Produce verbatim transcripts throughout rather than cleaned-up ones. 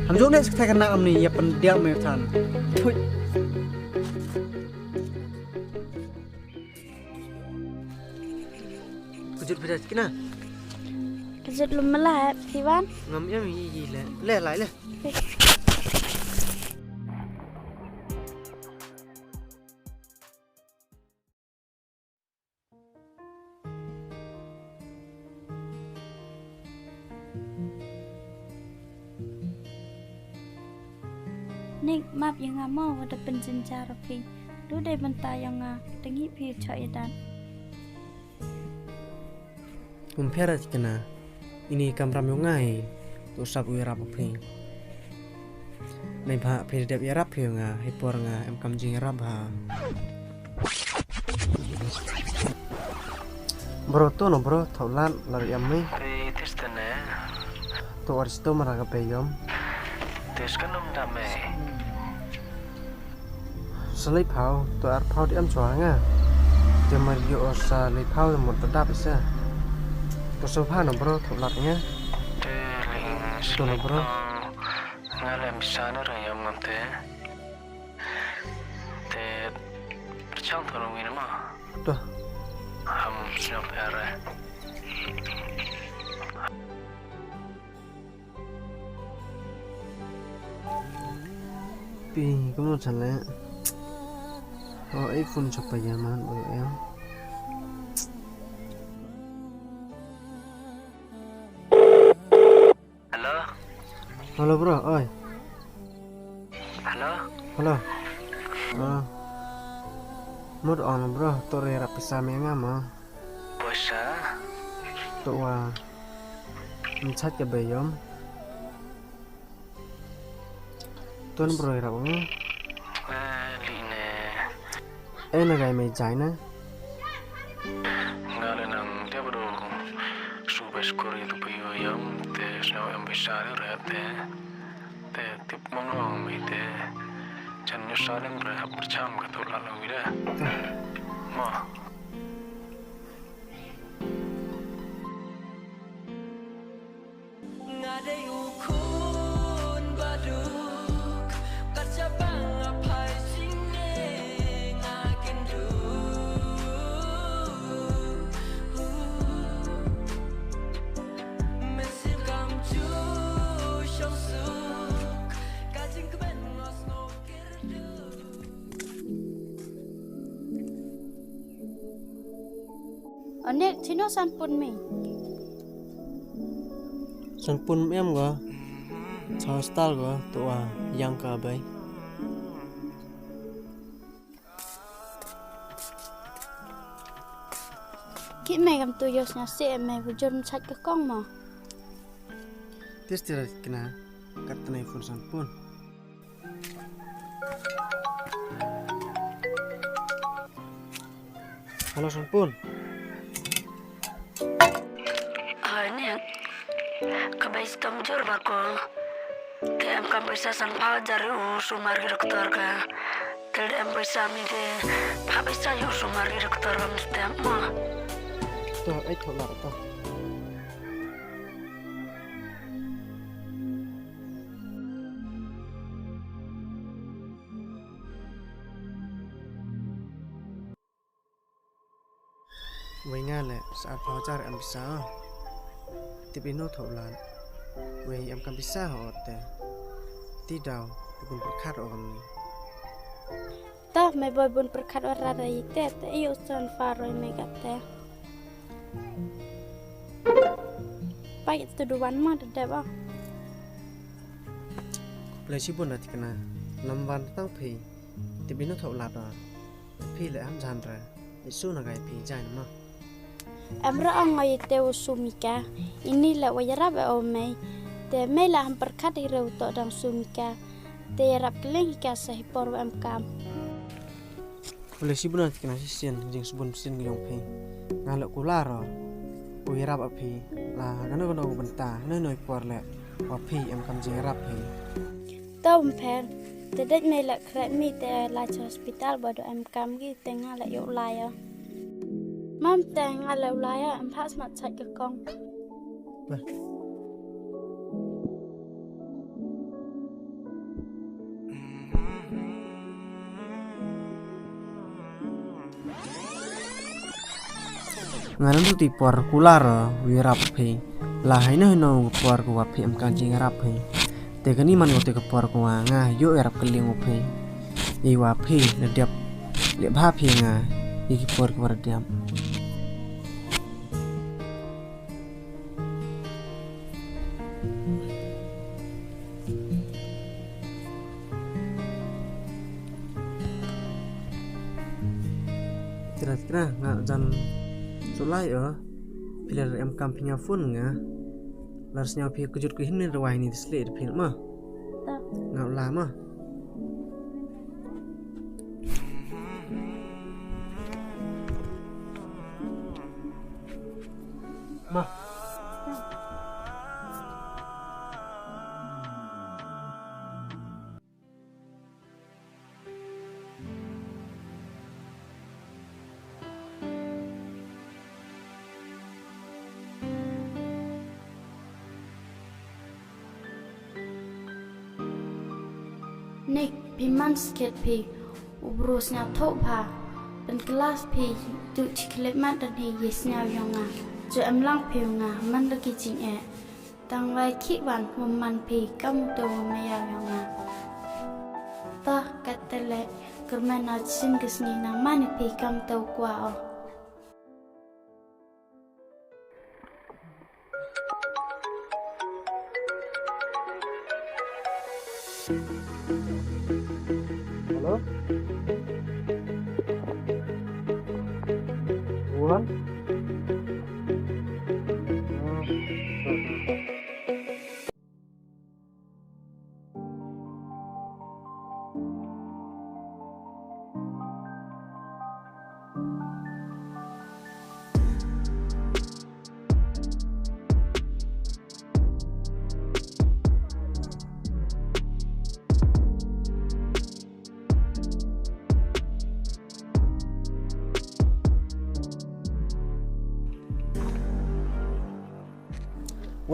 Ham jooh ne sa kthai ka nak amni ya pyndiang me than. Thui. Kajut bida kina. Kajut lum mala, eh, phi wan? Ngam em i, i le. Le, lai le. Nik, map ya nga mo, wa da pynjynjar phi. Du dei bynta yong nga, da ngi phi choi ya dat. Um pher kina, ini kamram yong nga hi, tu sap u yarap phi. Nei bha phi dep yarap phi yong nga, hi por nga em kam jingyarap ha. Bro, to no bro, thau lat, lar yam mi. Te tista ne. To ar sto mara ka peyom. Tis ka num da me. Sa lei phau, to ar phau di am chwa nga. Te mar yo o sa lei phau de mot dap isa. To so pha no bro, thau lat nga. Te ling. To no bro. Nga lem sa na ra yam ngam te. Te pyrchang to no wi na ma. To. Ham sñiaw pera. Pi, kamu chan le. O, iPhone chapa ya man, o, em. Hello? Hello, bro, oi. Hello? Hello. Ah. Mut on, bro, to re rap pisa me nga ma. Poisa? To wa. Mchat ka beyom. Ton bro rap nga. Eh, li ne. Eh, na gai me jai na. Nga le nang te bro. Su bes kori tu pi yo yam te sñiaw em pisa de re te. Te tip mong long mi te. Chan yo sa leng re hap cham ka tu la long mi de. Te. Mo. Nga dei u khun baduk, kat cha bang a phai jingnieng a kynduh. Mynsiem kam ju shong suk, ka jingkmen nga sngewkyrduh. Onek, chino sanpun mi? Sanpun em ko. Cha hostel ko, to wa yang ka bai. Ki me kam tu yos nya se me bujur mchat ka kong mo. Tis tira kina, kat tena phone sanpun. Hello, sanpun. Ai, ni. Ka bai stom jur ba ko. Te em kam paisa san phaw hajar u sumar ki doktor ka. Te em paisa mi te pha paisa u sumar ki doktor ka mesti mo. To, ai thola to. Wei nga le, sa ar phaw hajar em pisa. Tip ino thoh lad. Wei em kam pisa ho te. Ti daw, bun pyrkhat o kam ni. Tah, me boi bun pyrkhat o rara i te, te i u san far roi me kat te. Pai tu duwan ma da dep o. Khublei chibun da tikna. Lam wan tang phi. Tip ino thoh lad o. Phi le ham jan re. Isu na gai phi jan ma. Em ra ong o i te u sumika. Ini le wa yarap e o mei. Te mei la ham pyrkhat i re u toh dang sumika. Te yarap kyleng hi ka sa hi por wa em kam. Khublei chibun na tikna shisien, jing sibun shisien ki yong phi. Nga le kular o. U yarap a phi. La kano kano ka bynta, kano kano i por le. Wa phi em kam jing yarap phi. Tau mpher, te dej me la khreh mi te la cha hospital ba do em kam ki te nga la yoh lai o. Mam te nga la u lai o, em phas mat chait ka kong. Bah. Nga nang tu ti por kular wi rap phi. La hai no hai no por ko wa phi em kan jing rap phi. Te kani man ko te ko por ko wa nga yoh rap kaliang u phi. I wa phi le diap le bha phi nga. I ki por ko wa diap. Tira tira nga jan sulai o. Pilar em kam phi nga phone nga. Lar sñiaw phi kujut ku hin ni rwai ni disle de phi ma. Nga la ma. Ma. Nik, phi man skhet phi, u bru sñiawthooh bha, pynkylla phi, tu chi khlem mat dan hi ye sñiaw yong nga, chu em lang phi nga, man la ki jingeh. Tang wai khih wan, wym man phi, kam u to wa maya yong nga. Tah, katte le, kyrmen na chin ka sngi nang man phi, kam to kwah o. Hello? Wan?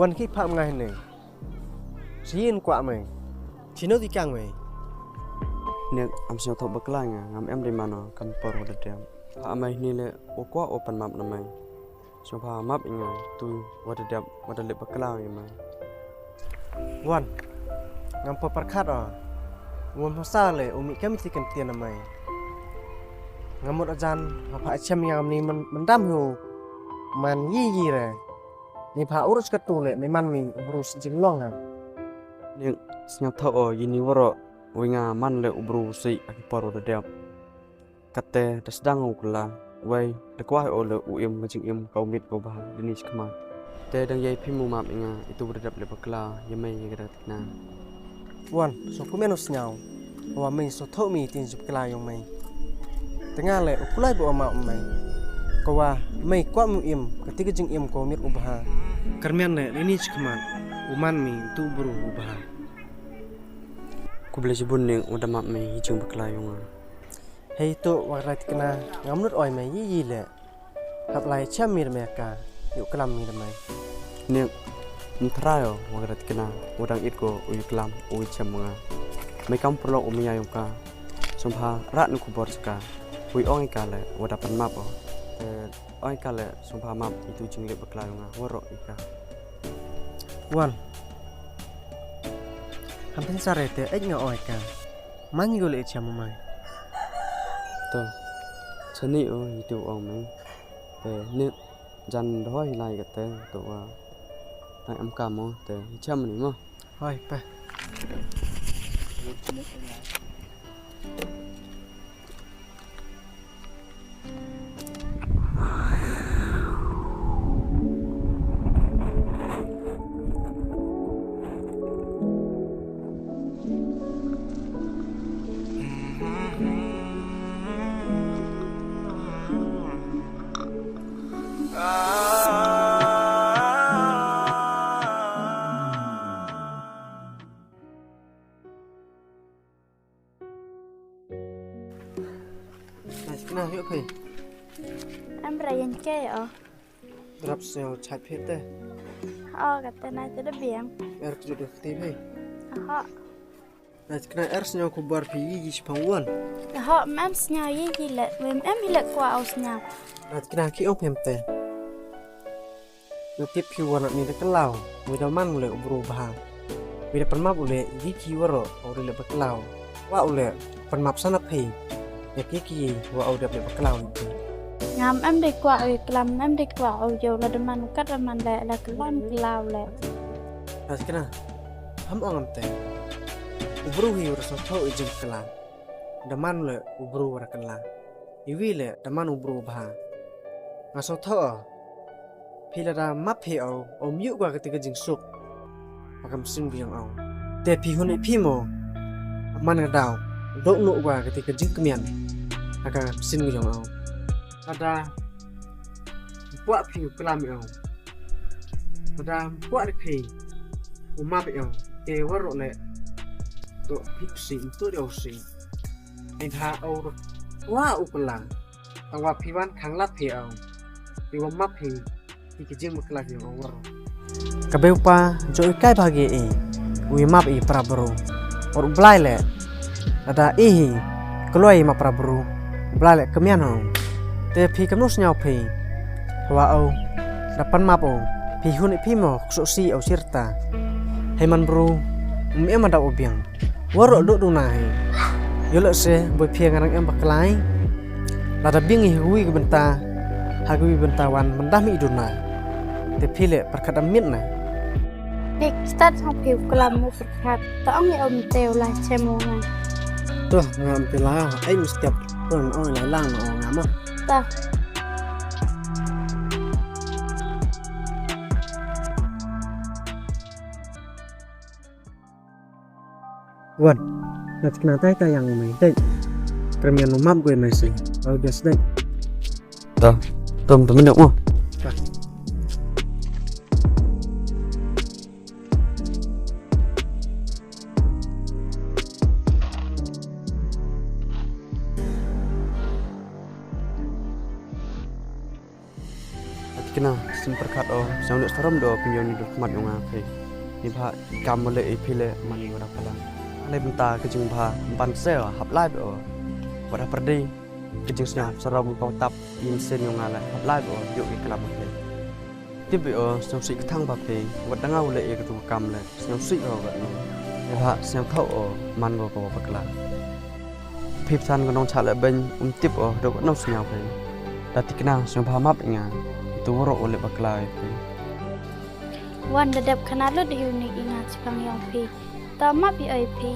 Wan ki pham nga hini. Sien kwah mei. Chino di kang mei. Nek am sñiawthooh bakla nga, ngam em di mano, kam por wa da dep. Pham mei hini le, u kwah u pan map na mei. Sñiawbha map i nga, tu wa da dep, wa da lep bakla i mei. Wan, ngam por pyrkhat o. Ngam hasa le, u mih kam i ti kan tian na mei. Ngam mut ajan, wa pha chem ya ngam ni man, man dam hu. Man yi yi re. Ni pha urus ka tu le, ni man mi urus jinglong ha. Ni sñiawthooh o, yi ni waroh, wi nga man le u bru si, aki por wa da dep. Katte da sdang u kla, wei da kwah o le u im ka jingim ka u mit ka u bha, dini chi khmat. Te dang yei phi mu map i nga, itu wa da dep le bakla, ya mei ya ka da tikna. Wan, so ku men u sñiaw, wa mei so thoh mi tin jingpkla yong mei. Te nga le, u kulai bo map mei. Ka wa, mei kwah mu im, ka ti ka jingim ka u mit u bha. Kyrmen le, dini chi khmat, u man mi, tu bru u bha. Khublei chibun ning, wa da map mei, i jingpkla yong nga. Hei tu, wa da tikna, ngam nud oi mei, yi yi le. Hap lai chem mi da mei ka, yu klam mi da mei. Nik, mthra yo, wa da tikna, wa dang it ko, u yu klam, u yu chem nga. Mei kam pyrlok u maya yong ka. Sñiawbha, rat nu khubor cha ka. Wi ong i ka le, wa da pan map o. Eh, ong i ka le, sñiawbha map, itu jinglep bakla yong nga, waroh i ka. Wan. Ham pyn sare te, ej nga ong i ka. Man i ko le chem mei. To. Chani o, itu ong mei. Te, ni jan doh hi lai ka te, to wa. Ai am ka mo, te, chem ni mo. Hoi, pe. Nai, kena hiu phi. Em ra yen ke o. Drap sel chai phi te. O, kata nai te da biang. Er kjut da kti phi. Aha. Nai, kena er sñiaw khubor phi yi yi chipang wan. Aha, mem sñiaw yi yi le, mem em hi le kwah o sñiaw. Nai, kena ki ong phi em te. Tip phi wa na ni da kylla u, wi da man u le u bru bha. Wi da pynmap u le, i ki waroh, u le bakla u. Wa u le, pynmap sana phi. Ya ki ki, wa u da le bakla u. Ngam em de kwah u klam, em de kwah u yow la da man u kat da man le, la klam kylla u le. Has kena, ham ong am te. U bru hi u da sngewthuh i jingkylla. Da man u le u bru wa da kylla. Iwi le da man u bru bha. Nga sngewthuh o. Phi lada map phi o, ym yoh wa kati ka jingsuk ha ka mynsiem ka yong o. Te phi hun i phi mo. Man nga daw. Dok noh wa kati ka jingkmen ha ka mynsiem ka yong o. Lada kwah phi u klam i o. Lada kwah phi u map i o. Te waroh le. To phi u si, to de u si. Ni ha o wa u kylla. Tang wa phi wan khang lap phi o. Phi wa map phi. Phi ki jingmyntoi ki o wa. Ka bei u pa, jo i kai bha ki i. Wi map i para bru. Or u Blai le. Lada i hi. Kloi map para bru. U Blai le kmen o. Te phi kamnu sñiaw phi. Wa o. Da pynmap o. Phi hun i phi mo, kso si o sirta. Hei man bru. Ym em da o biang. Waroh duk duna hi. Yoh le se, boi phi nga nang em bakla i. Lada biang i ha wi ka bynta, ha wi bynta wan, mynta mi duna. Te phi le, pyrkhat am mit na. Phi stad hong phi u klam mo pyrkhat, ta ong i om te u la chem u nga. To, nga am te la, ai mi step, to ong i la lang na ong nga mo. Ta. Wan, na tikna tai ta yang mai dai. Krem yang map gue mai si. Au bias dai. Ta, tom tom minok mo. Ta. Atikna, sim pyrkhat o, sñiaw ne sarom do, pynjong ni dur khmat yong nga phi. Ni bha, kam mo le, i phi le, man i wa da pala. Le bynta ka jingbha, ban se o, hap lai o. Wa da pyrdi, ka jingsñiaw, sarom ko tap, i mynsiem yong nga le, hap lai o, yoh i klam le. Tip i o, sñiaw sih ka thang bha phi, wa da nga u le, i ka tu kam le. Sñiaw sih o ka ni. Ni bha sñiaw thaw o man ko ko bakla. Phi pthan ko nong chah le beiñ um tip o do ko nong sñiaw phi. Da tikna sñiaw bha map i nga. Tu waroh u le bakla i phi. Wan da dep khana lut i u ni i nga chipang yong phi. Ta map i o i phi.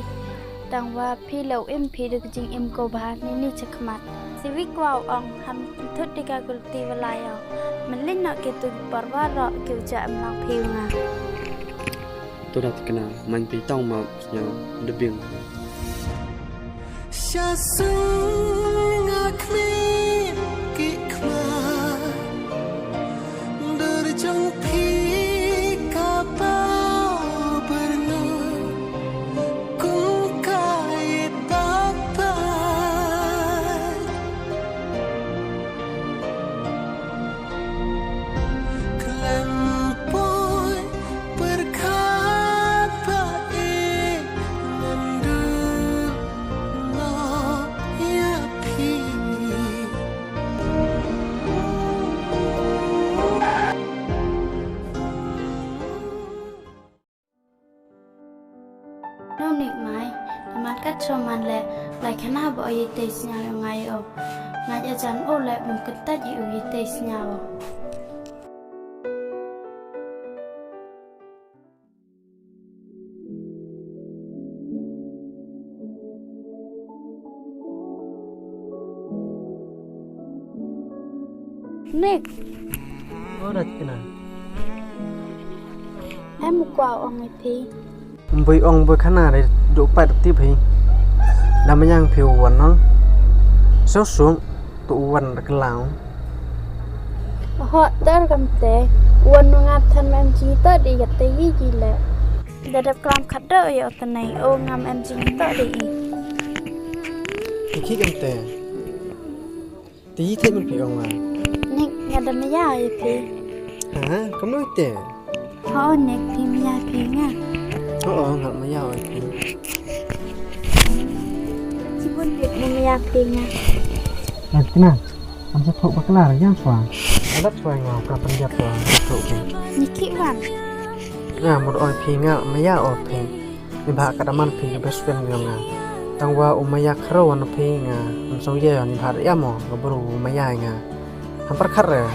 Tang wa phi le u im phi da ka jingim ko bha ni ni chakhmat. Siwi kwah u ong ham thut di ka gulti wa lai o. Mynlin no ki tu ki por waroh ki u ja em lang phi u nga. Tu da tikna, man phi tong ma sñiaw da biang. Sha sung nga khmih ki khmat. Dur jong phi ka pau byrnu. Kum ka i tapa. Khlem poi pyrkhat ba i ngan du mo ya phi. No nik mai, naman kat cho man le, lai khana ba o ye te sñiaw yong nga o. Nga ya jan o le, bym kyntait i u ye te sñiaw o. Nik. O da tikna. Em kwah ong i phi. Boi ong boi khana re du pat tip hi. Da mayang phi u wan no. So sung tu u wan da klang. Ho ter kam te. U wan no ngam than mem ji to di ya te yi ji le. Da dep klam khat do ya o te nei. O ngam em ji to di i. Ki ki kam te. Te i te mut phi ong nga. Nik, nga da maya i phi. Ha, kam no te. Ho, Nik, phi maya phi nga. Ho, nga maya i phi. Chibun Nik, nga maya phi nga. Nik, na, am sa thok bakla ra yang swa. Alat wa nga ka pynjat wa tu phi. Ni ki wan. Nga mut oi phi nga maya o phi. Ni bha ka daman phi ka best friend yong nga. Tang wa u maya khro wan phi nga. Am song ye ni bha ya mo ka bru u maya nga. Hampar khat re.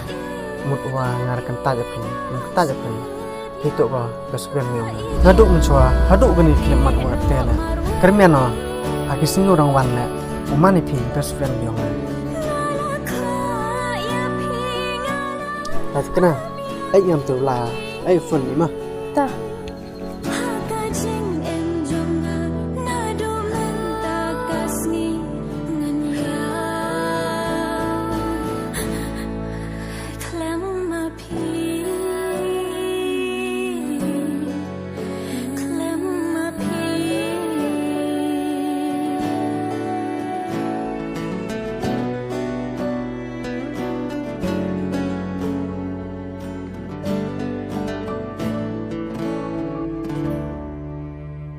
Mut wa nga ra kynta ja phi. Kynta ja phi. Hi to ka best friend yong nga. Hadooh mynchwa, hadooh kani ki mat wa te le. Kyrmen o. Ha ki sngi u dang wan le. U man i phi best friend yong nga. Ai kena. Ai ngam tu la. Ai phone ni ma. Ta.